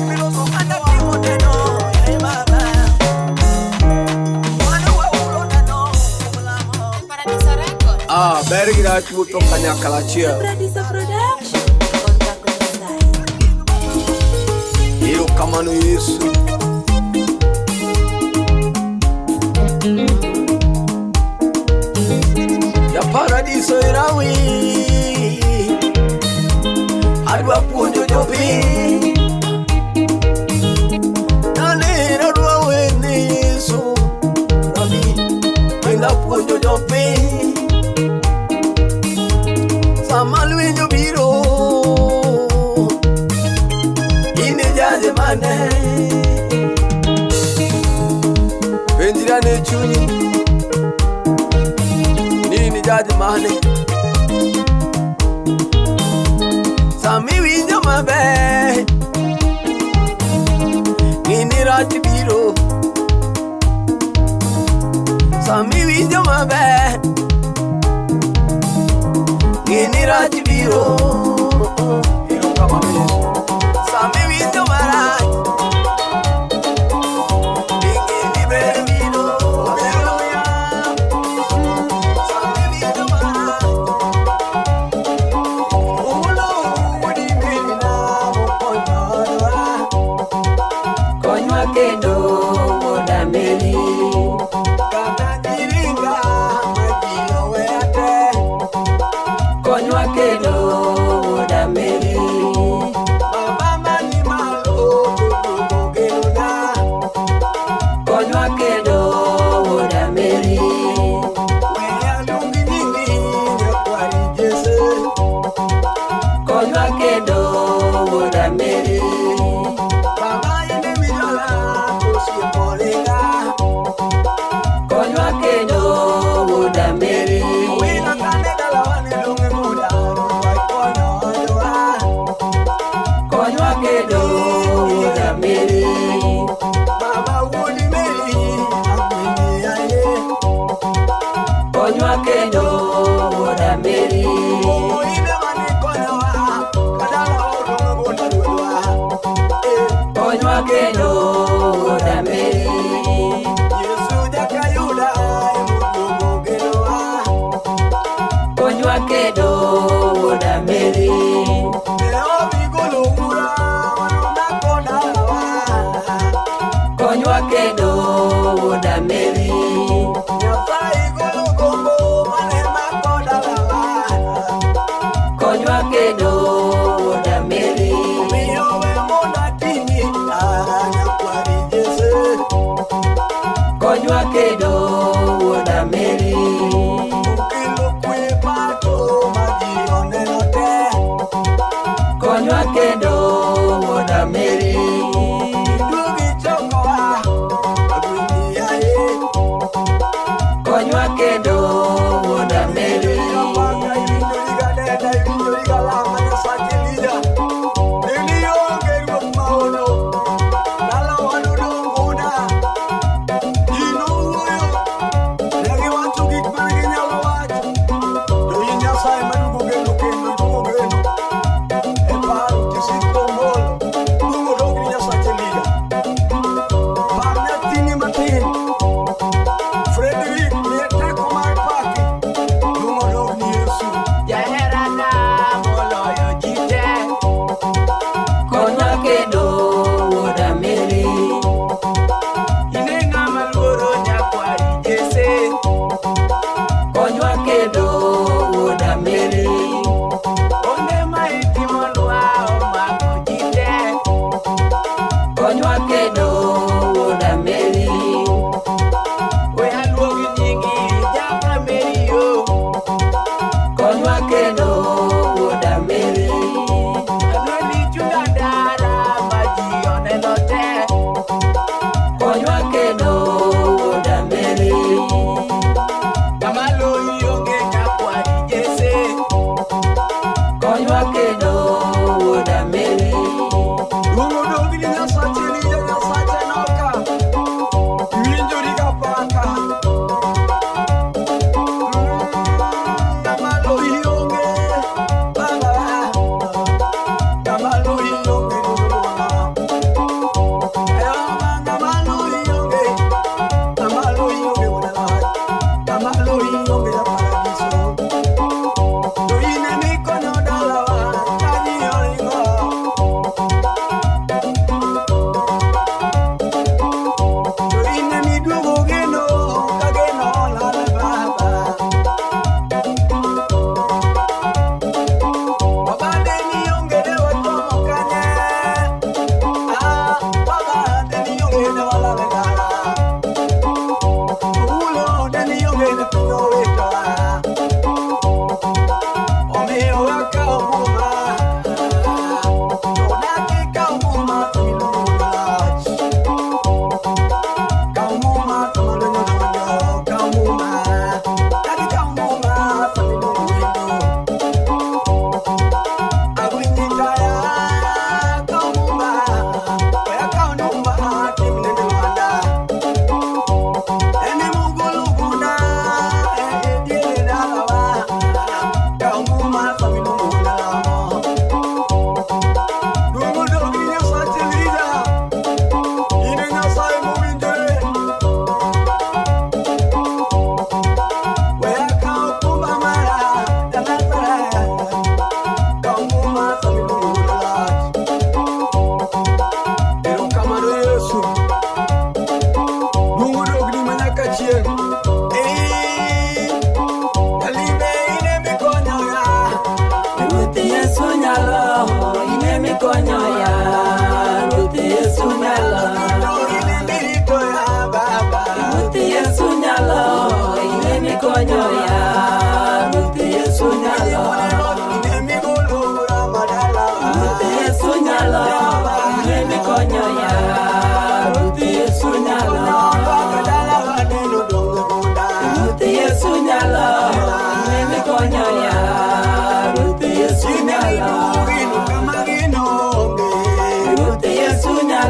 Ibiloso kata timo neno yaye baba. Mano wahulo neno kuom lamo. Paradiso Records. Ah, ber gi rach wuotho kanyakla achiel. Paradiso Production. Od pako Nyasaye. Erokamano Yesu. Ja paradiso irawi Adwa puonjo jopiny Nane adwa wene Yesu Rabi Kendo puonjo jopiny Sama lweny obiro In e jaje mane Penjri ane e chunyi ni in jaj mane. Sama iwinjo maber Ng'ini rach biro Sama iwinjo maber Ng'ini rach biro Erokamano Yesu. Sama iwinjo marach Ng'ini ber biro Haleluya Sama iwinjo marach Omulo wuodi minna mokonyowa Konywa kendo wuod Ameli. Kata nyiringa ma ji oweya te Konywa kendo wuod Ameli. Baba mani malo duogo genona Konywa kendo wuod Ameli. We aluong nyingi nyakwari Jesse Konywa kendo wuod Ameli. Baba in e mijola Konywa kedo wuoda Mary. Baba wuod Mary, agwedhi aye. Konywa kedo wuoda Mary. Oh, in ema nikonyowa, ka dala odong' gonda ruodhwa. Eh, Konywa kedo wuoda Mary. Yesu jakayuda emoduogo genowa. Konywa kedo wuoda Mary. Ne odhi golo bura wanomako dalawa. Konywa kedo wuoda Mary. Nyasaye golo gombo mane mako dalawa. Konywa kedo wuoda Mary. Omiyo we mondo ating'i, ah, nyakwari Jesse. Konywa kedo wuoda Mary. Okelo kwe pacho ma ji oneno te. Konywa kedo wuoda Mary. Iduogi chokowa.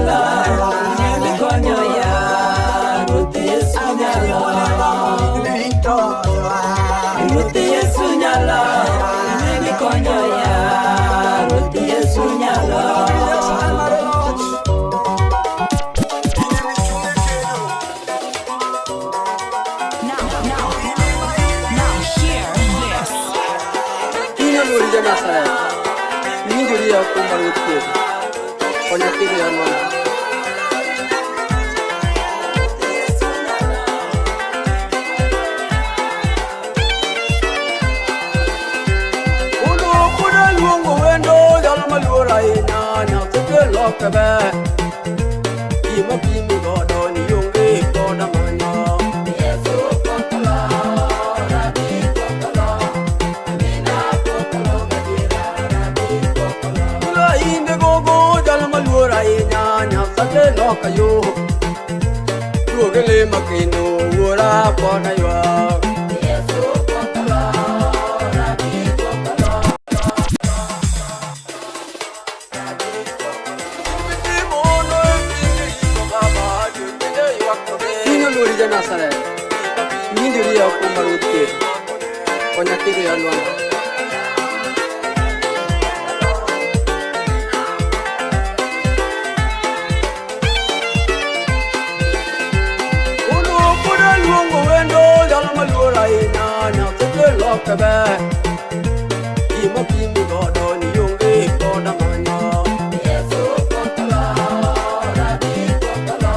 nyalo, konyo ya, Ruoth Yesu nyalo. Ruoth Yesu nyalo, konyo ya, Ruoth Yesu nyalo. Nyasaye mar loch. In ema ichung' e kedo. Now, now, now, hear this. Chunya luori ja Nazareth. Iwinjori ya kuom mar ruoth Yesu. Konya kidho ya nwang'o. Uno kuda luongo wendo jal maluor ahinya nyathi loke ber. Gima pimi godo ni onge koda manyo. Yesu pokolo, rabi pokolo, amina pokolo gadiera rabi pokolo. Kula inde gogo jal maluor ahinya nyasache loka yo. Duoge lema kendo wuora pona ywak. Yesu pokolo, rabi pokolo. Chuny oluori ja Nazareth. Iwinjori ya kuom mar ruoth Yesu. Konya kidho ya nwang'o. Uno kuda luongo wendo jal maluor ahinya nyasache loke ber. Gima pimi godo ni onge koda manyo. Yesu pokolo, rabi pokolo,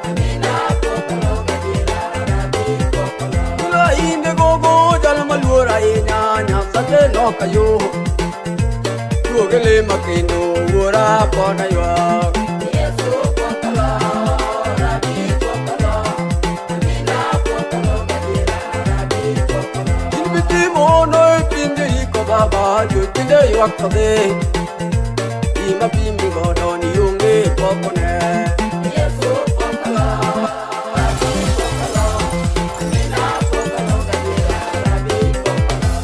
amina pokolo gadiera rabi pokolo. Kula inde gogo jal maluor ahinya nyasache loka yo. Duoge lema kendo wuora pona ywak. Yesu pokolo, rabi pokolo, amina pokolo gadiera rabi pokolo. In mitimo no e piny Jeriko baba jotiende ywak to dhi. Gima pimi godo ni onge pokone. Yesu pokolo, rabi pokolo, amina pokolo gadiera rabi pokolo.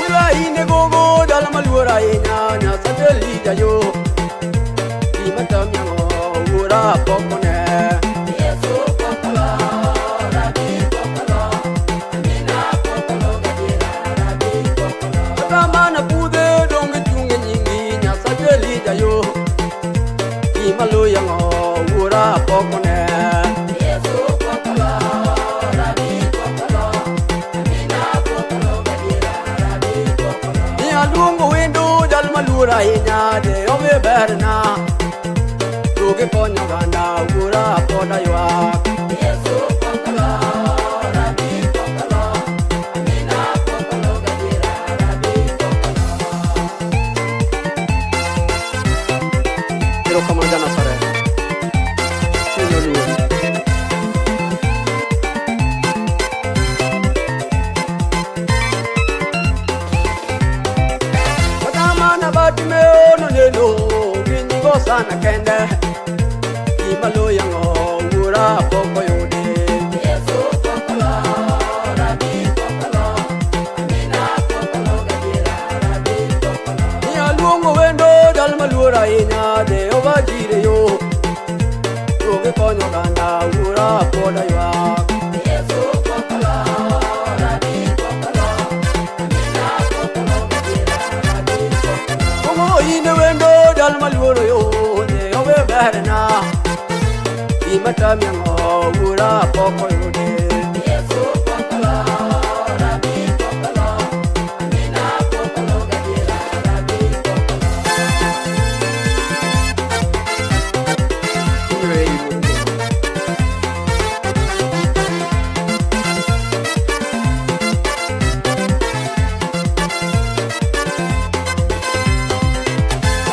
Wila ine gogo dala maluor ahinya nyasache Elija yo. Gima tamiang'o wuora pokone. Yesu pokolo, rabi pokolo, amina pokolo gadiera rabi pokolo. Kata mana pudhe donge chung' e nyingi nyasache Elija yo. Gima loyang'o wuora pokone. Yesu pokolo, rabi pokolo, amina pokolo gadiera rabi pokolo. Ni aluongo wendo jal maluor ahinya Jehova berna. Duoge konyo oganda wuora poda ywak. Yesu pokolo, rabi pokolo, amina pokolo gadiera rabi pokolo. Erokamano ja Nazareth. Chuny oluori. Kata mana Bartimeo noneno gi nyingo sana kende. Gima loyang'o wuora pok oyudi. Yesu pokolo, rabi pokolo, amina pokolo gadiera rabi pokolo. Ni aluongo wendo jal maluor ahinya Jehova Jire yo. Duoge konyo oganda wuora poda ywak. Yesu pokolo, rabi pokolo, amina pokolo gadiera rabi pokolo. Kongo ine wendo jal maluoro yo Jehova berna. Gima tamiang'o wuora pok oyudi. Yesu pokolo, rabi pokolo, amina pokolo gadiera rabi pokolo. Inyore iwuoyo.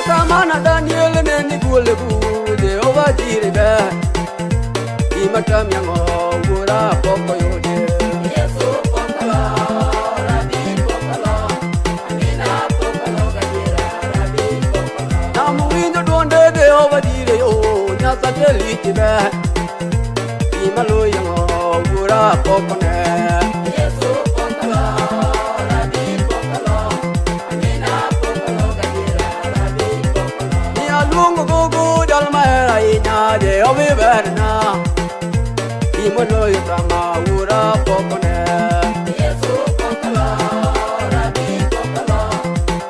Kata mana Daniel ne ni guol e bur Jehova Jire ber. Gima tamiang'o wuora pok oyudi. Yesu pokolo, rabi pokolo, amina pokolo gadiera rabi pokolo. Namowinjo duonde Jehova Jire yo. Nyasache lich ber. Gima loyo wuora pok one. Yesu pok olo, rabi pok olo, amina pok olo gadiera, rabi pok olo. Ni aluongo gogo jal maher ahinya, Jehova berna. Gima loyo tama wuora pok one. Yesu pok olo, rabi pok olo,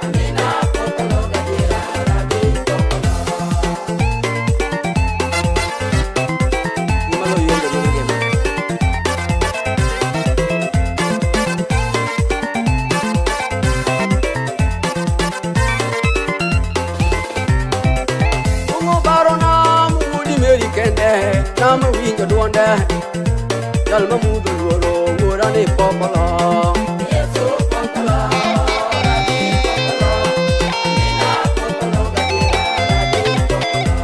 amina pok olo gadiera, rabi pok olo. Gima loyo onge gi ngima. Ung'o parona muudi meri kende nam winjo duonde jal ma mudho luoro wuora ni pok olo. Yesu pok olo, rabi pok olo, amina pok olo gadiera, rabi pok olo.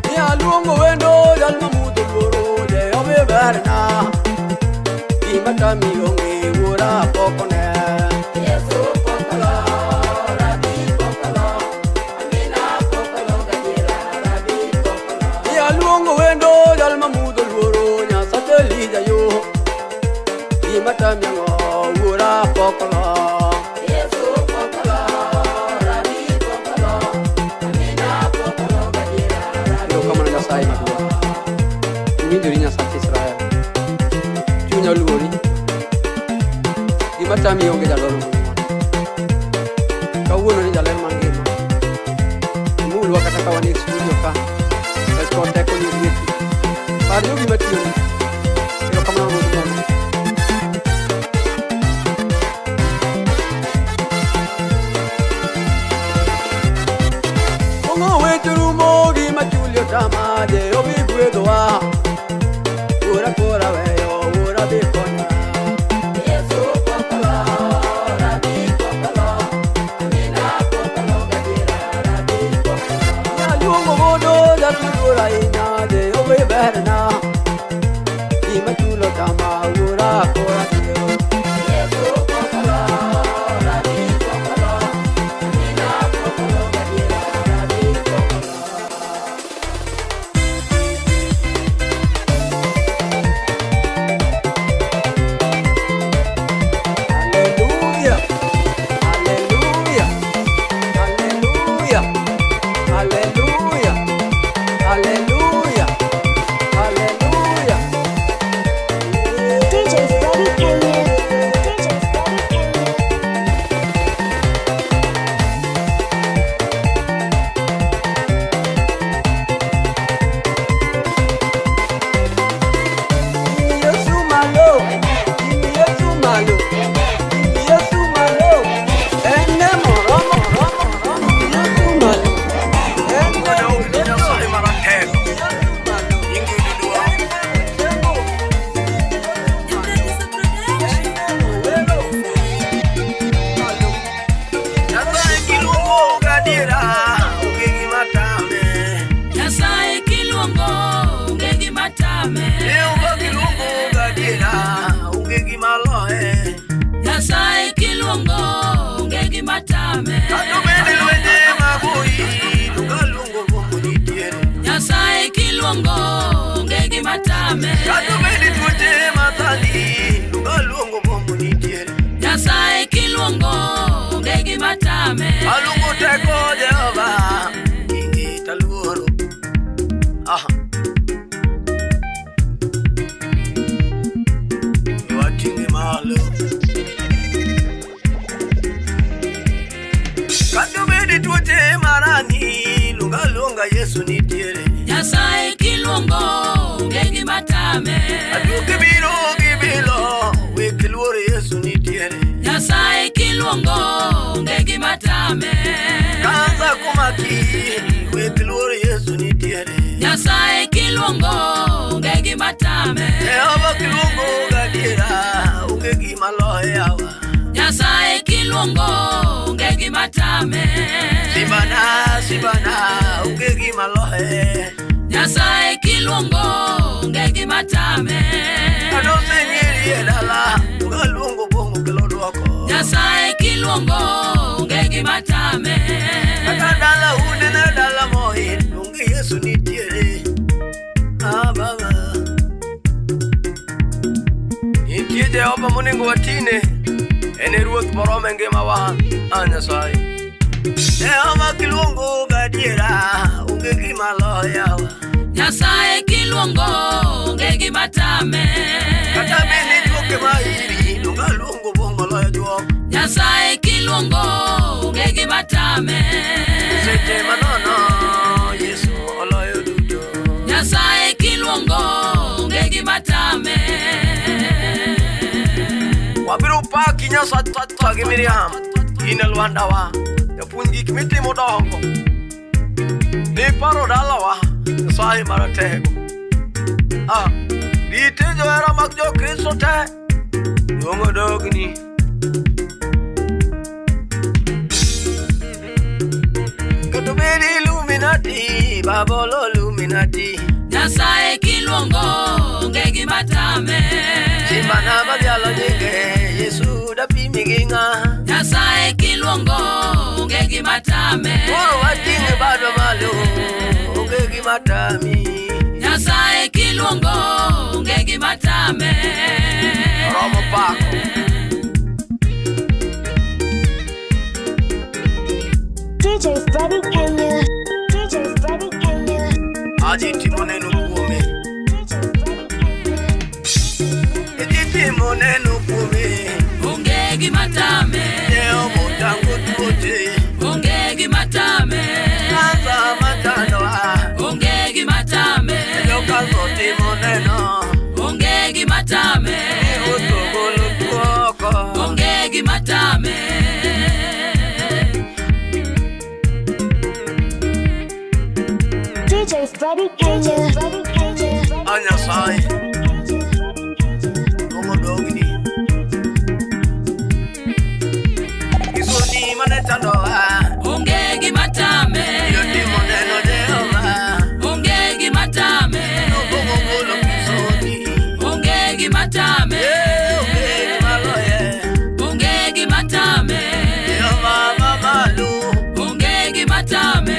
Ni aluongo wendo jal ma mudho luoro Jehova berna. Gima tami onge wuora pok one. Yesu pok olo, rabi pok olo, amina pok olo gadiera, rabi pok olo. Ni aluongo wendo jal ma mudho luoro Nyasache Elija yo. Gima tami ang'o wuora pok olo. Yesu pok olo, rabi pok olo, amina pok olo gadiera, rabi. Erokamano Nyasaye maduong'. Iwinjori Nyasach Israel. Chunya oluori. Gima tami onge jalolo mang'won. Kawuono ni jaler mangima. Imulwa kata ka wan e studio ka. Wach kod teko ni lweti. Par yo gima tiyoni. Erokamano Ruodh ng'wono. Ong'o weche rumo gima chulio tama Jehova gwedhowa. Wuora kora weyo wuora dhi konya. Yesu pok olo, rabi pok olo, amina pok olo gadiera, rabi pok olo. Nyaluongo godo jal maluor ahinya Jehova berna. Gima chulo tama wuora kora tiyo. Yesu pok olo, rabi pok olo, amina pok olo gadiera, rabi pok olo. Hallelujah. Hallelujah. Hallelujah. Hallelujah. Hallelujah. Hallelujah. DJ Freddy Kenya. DJ Freddy Kenya. Yesu malo. Yesu malo. Yesu malo. Ene moro moro moro. Yesu malo. Ene Daudi Nyasaye maratego. Nyingi duduong'. Nyasaye kiluongo gadiera, onge gima tame. Nyasaye kiluongo onge gima tame. Jehova kiluongo gadiera, onge gima loye. Nyasaye kiluongo onge gima tame. Kata obed lwenje magoyi, to kaluongo bombo nitiere. Nyasaye kiluongo onge gima tame. Kata obed tuoche mathani, to kaluongo bombo nitiere. Nyasaye kiluongo onge gima tame. Aluongo teko Jehova, nyingi taluoro. Aha. Wating'e malo. Kata obed tuoche marani, luonga luonga Yesu nitiere. Nyasaye kiluongo onge gima tame. Aduoke biro gi bilo, wek luoro Yesu nitiere. Nyasaye kiluongo onge gima tame. Kansa komaki, wek luoro Yesu nitiere. Nyasaye kiluongo onge gima tame. Jehova kiluongo gadiera, onge gima loye yawa. Nyasaye kiluongo onge gima tame. Sibana, sibana, onge gima loye. Nyasaye kiluongo onge gima tame. Kata osenyieri e dala, to kaluongo bongo kelo duoko. Nyasaye kiluongo onge gima tame. Kata dala Jehova monego watine. En e ruoth moromo e ngimawa, a Nyasaye. Jehova kiluongo gadiera, onge gima loyawa. Nyasaye kiluongo onge gima tame. Kata bed ni juok ema iri, donge aluongo bongo loyo juok. Nyasaye kiluongo onge gima tame. Seche manono, Yesu oloyo duto. Nyasaye kiluongo onge gima tame. Wabiro paki Nyasacha gi Miriam, in e lwandawa, japuonj gik mitimo dongo. Niparo dalawa, Nyasaye maratego. Ah, rite johera mag jo-Kristo te, duong' odogni. Kata obed Illuminati, Babolo Illuminati. Nyasaye kiluongo onge gima tame. Simbana madhialo nyinge, Yesu dapimi gi ng'a? Nyasaye kiluongo onge gima tame. Koro wating'e badwa malo, onge gima tami. Nyasaye kiluongo onge gima tame. Oromo pako. DJ Freddy Kenya. DJ Freddy Kenya. Aji timo neno kuome. DJ Freddy Kenya. Iji timo neno kuome. Onge gima tame. Jehova ochango tuoche. Onge gima tame. Kansa machandowa. Onge gima tame. Jokansa timo neno. Onge gima tame. Ruoth ogolo tuo oko. Onge gima tame. DJ Freddy Kenya. Freddy Kenya. A Nyasaye, duong' odogni. Isoni mane chandowa. Onge gima tame. Biro timo neno Jehova. Onge gima tame. Nobongo golo kisoni. Onge gima tame. Eh, onge gima loye. Onge gima tame. Jehova mamalo. Onge gima tame.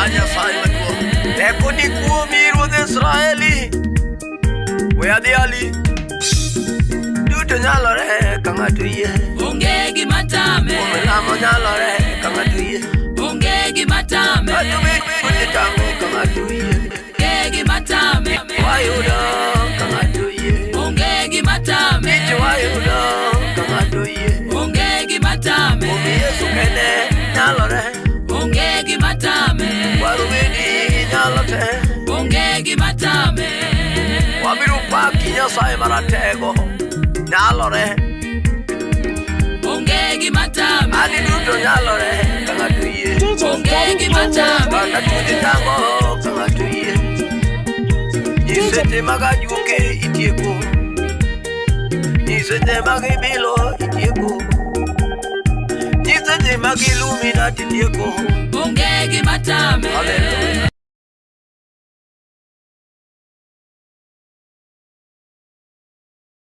A Nyasaye maduong'. Teko ni kuomi ruodh Israeli. We adhi ali. Duto nyalore ka ng'ato yie. Onge gima tame. Kuom lamo nyalore ka ng'ato yie. Onge gima tame. Kata obed ni tango ka ng'ato yie. Onge gima tame. Wayudo ka ng'ato yie. Onge gima tame. Mich wayudo ka ng'ato yie. Onge gima tame. Kuom Yesu kende nyalore. Onge gima tame. Warubedi nyalo te. Onge gima tame. Wabiro paki Nyasaye maratego. Nyalore. Onge gima tame. Adi duto nyalore ka ng'ato yie. DJ Onge Freddy gima Kenya. tame. Kata tuoche chango ka ng'ato yie. Nyiseche mag ajuoke itieko. Nyiseche mag ibilo itieko. Nyiseche mag Illuminati itieko. Onge gima tame. Hallelujah.